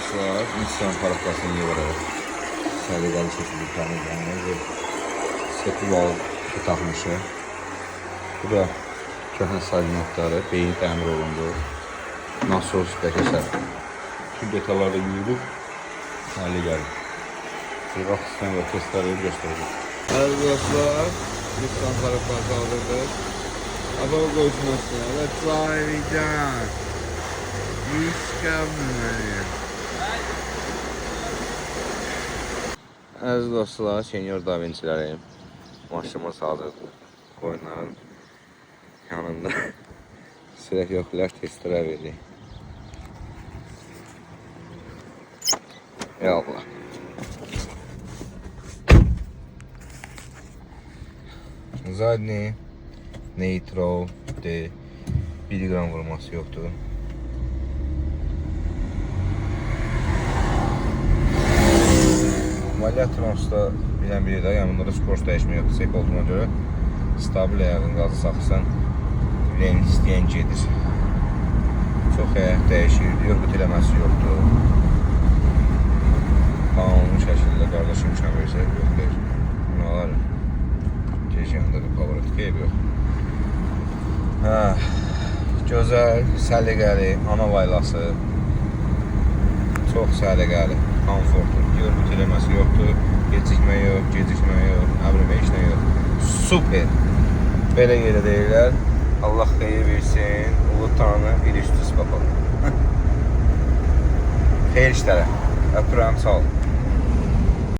Dostlar, Nissan parkasını yığırıq. Səliqəli şəkildə təmizlənir. Sepil taxmışıq. Bu da köhnə salinatları, beyin təmir olundu. Nasos bəkəsə. Bütün detalları da yuyulub, halı gəlir. Sırğaq sistemi və testləri göstərəcək. Əziz dostlar, Nissan parkası hazırdır. Araba qoşmasına və Cavidan. Müşkəmmel. Əziz dostlar, Senior Da Vincilərim, maşınımız hazırdır. Qoyunların yanında sürək yoxlayar, testlərə veririk. Ya Allah. Zadni, neutral, D, 1 gram vurması yoxdur. Valiatronsda bilən biri də, yəni bunda da skors dəyişmə yoxdur, sek olduğuna görə stabil ayağın qazı saxlasan, ürəyin istəyən gedir. Çox həyət dəyişir, yox eləməsi yoxdur. Qanuni şəkildə qardaş imkan versə, yox deyir. Bunu alarım. Gec yanında bir pavarot, qeyb yox. Hə, gözəl, səliqəli, ana laylası. Çox səliqəli, komfortlu, gör eləməsi yoxdur, gecikmə yox, gecikmə yox, nə bilim, heç nə yox. Super. Belə yerə deyirlər. Allah xeyir versin. Ulu Tanrı bir üstüz bakalım. Xeyir işlərə. Öpürəm, sağ ol.